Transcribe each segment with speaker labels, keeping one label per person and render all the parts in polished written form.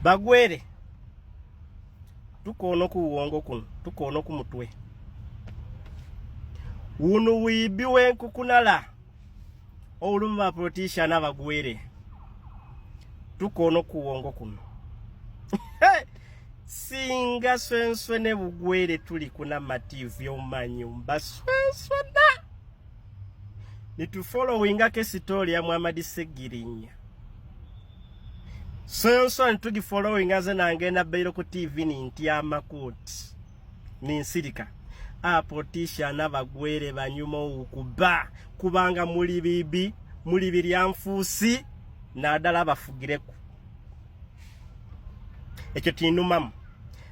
Speaker 1: Bagwere tukoona okuwongo kuno tukoona okumutwe wuno wiibi wenkukunala olumu ba politician abagwere tukoona okuwongo kuno. Singa swenswe ne bugwere tuli kuna mativi omanyumba swenswe na nitufollowinga ke story ya Muhammad Segirinya swenswe nitugifollowinga ze nangenda beiro ku TV ni ntyama kuti ninsirika apolitician abagwere banyuma okuba kubanga muli bibi muli biryanfuusi nadala abafugireku ekyo tinumamu.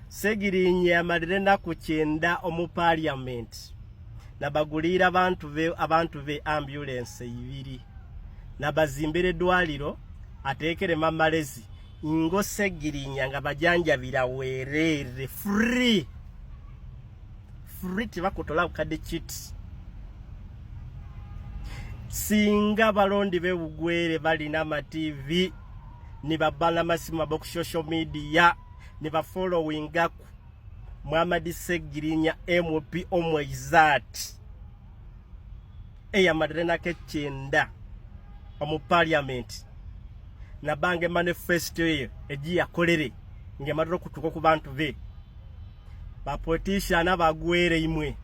Speaker 1: Segirinye amalire enaku 90 omu parliament nabaguliira abantu be ambulance ibiri, nabazimbira eddwaliro, ateekeremu amalezi ngo Segirinya nga bajanjabira weerere free free, tebakutola kadde kit. Singa balondi bebugwere balina ama TV nibabala masimu abo ku social media nibafollowingaku Muhammad Segirinya MP omweizat eyamalire nako 90 omu parliament nabanga manifesto eyo egiyakolere ng'emalira okutuuka ku bantu be. Bapolitician abagwere imwe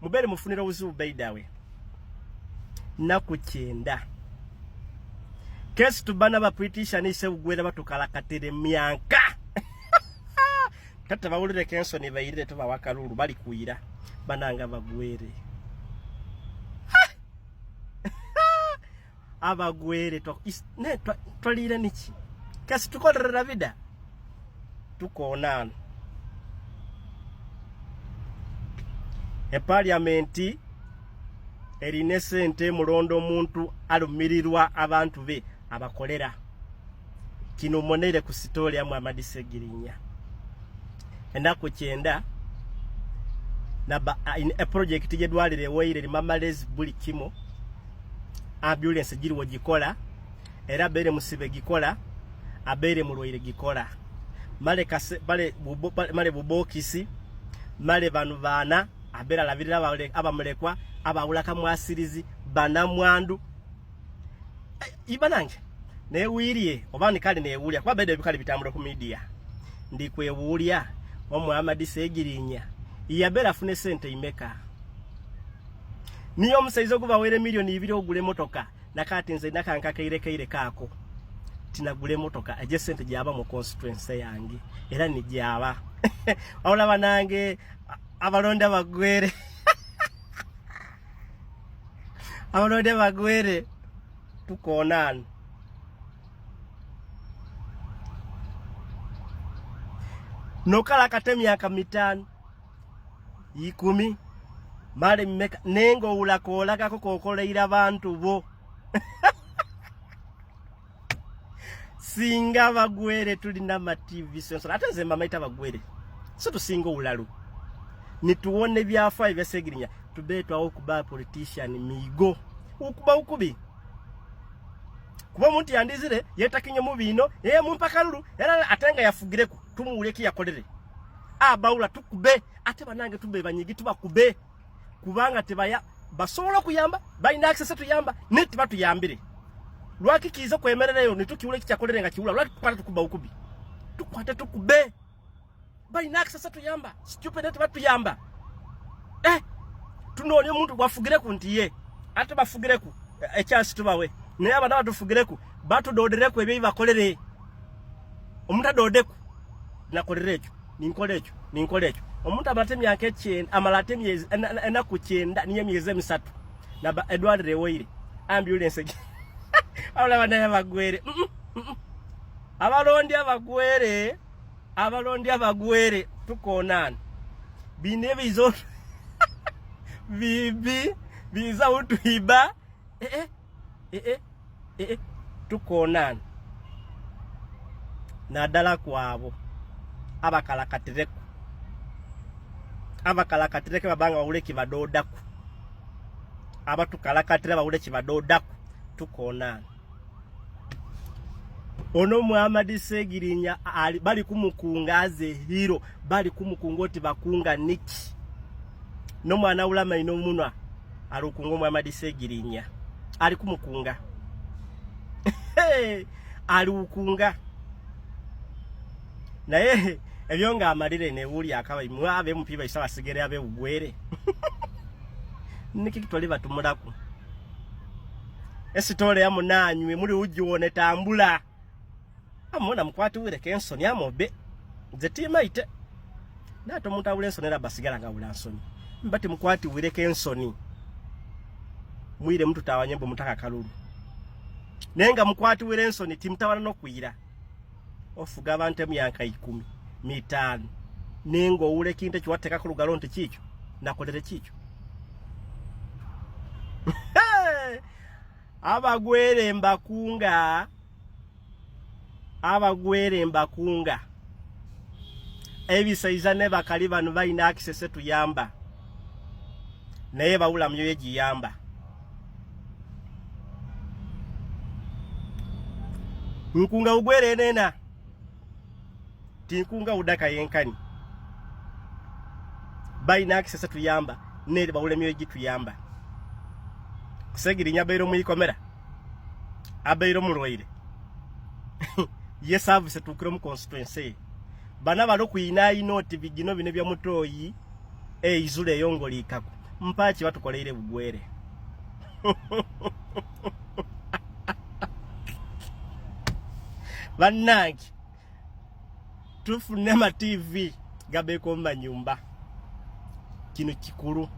Speaker 1: mubere mufunira obuzibu baidawe naku 90 kesi tubana ba politician ise bugwere batukalakatere myanka tata bawulire kensoni bayirire tubawa kalulu bali kuyira bananga bagwere abagwere twalire niki kasi tukolerera bida tukoonano epaliamenti erina esente mulondo omuntu alumirirwa abantu be abakolera. Kino monere ku sitooli ya Muhammad Segirinya ennaku 90 naba a project gyedwalire ewaire limamalezi buli kimu, ambulance giriwo gikola era abeere musibe gikola, abeere mulwaire gikola, male kase male bubo, male bubokisi male banu baana abeera alabirira abamulekwa abawula kamwasirizi banamwandu ibanange newirye oba nikale newulya kuba bede bikali bitambula ku media ndikwewulya Omuhammad Segirinya yabera afune sente imeka niyo omusaiza ogubawere miliyoni 2 ogula emotoka nakati nze nakankakairekeire kaako tinagula emotoka eje sente gyaba mu constituency yange era nijaba olaba nange abalonda bagwere abalonda bagwere tukoonano nokala kate emyaka 5 10 male mmeka nenga owulaka olagako kokoleira bantu bo. Singa bagwere tulina ma TV sensor ate nze mamaita bagwere so tusinga owulalu nituwone ebyafaayo bya Segirinya tubeetwawo okuba politician miigo okuba ukubi kuba omuntu yandizire yetakinye mu bino ye mumpa kalulu era ate nga yafugireku tumuwulye kiyakolere abawula tukube ate banange tube banyigi tubakube kubanga tebaya basobola okuyamba balina access tuyamba ne tebatuyambire lwaki kiiza kwemerereyo netukiwula ekikyakolere nga kiwula lwaki tukwata tukuba ukubi tukwate tukube balina access tuyamba stupid ne tebatuyamba tunoonya omuntu gwafugireku nti ye ate bafugireku ekyansi tubawe naye abana batufugireku batudodereku ebyo bibakolere omuntu adodeku nakolere ekyo ninkola ekyo ninkola ekyo omuntu amala emyaka 90 amala ate emyezi enaku 90 niyo emyezi 3 naba edwaliro ewaire ambulance abala naye bagwere abalondi abagwere abalondi abagwere tukoonana bino ebizo bibi biza utuiba tukoonana naddala kwabo abakalakatireku abakalakatireko babanga bawule kibadoodaku abatukalakatira bawule kibadoodaku tukoonana. Ono Muhammad Segirinya bali kumukunga aze hero, bali kumukunga oti bakunga niki. No mwana ulama ino munwa alukunga Muhammad Segirinya. Ali kumukunga. Alukunga. Naye ebyo nga amalire ne wuli akaba mwabe mupiba isaba sigere abe ugwere. Niki kitwali batumulaku. Esitole ya munanywe muli ujiwone tambula. Amona mukwati wire kensoni amobe. Nze timaite. Nato omuntu awula ensoni era basigala nga awula nsoni. Mbati mukwati wire kensoni. Mwire mtu tawanye mbu mutaka kalulu. Nenga mukwati wire ensoni timtawala no kuyira. Ofuga abantu emyanka 10, 5. Nenga owule kintu kiwateka ku lugalo nti kikyo. Nakolere kikyo. Abagwere mbakunga. Abagwere mbakunga. Ebisaiza ne bakali bano balina access tuyamba. Naye bawula myoyo giyamba. Nkunga ugwere nena. Tinkunga udaka yenkani. Balina access tuyamba. Nere bawula myoyo gituyamba. Kusegirinya bairo muyikomera. Abairo mulwaire. Ye service tukire mu constituency. Bana balo kuyina inoti bigino bine bya mutoyi eizule eyongoli ikako. Mpachi batukoleire bugwere. Bannange tufune ama TV gabeko manyumba. Kino kikulu.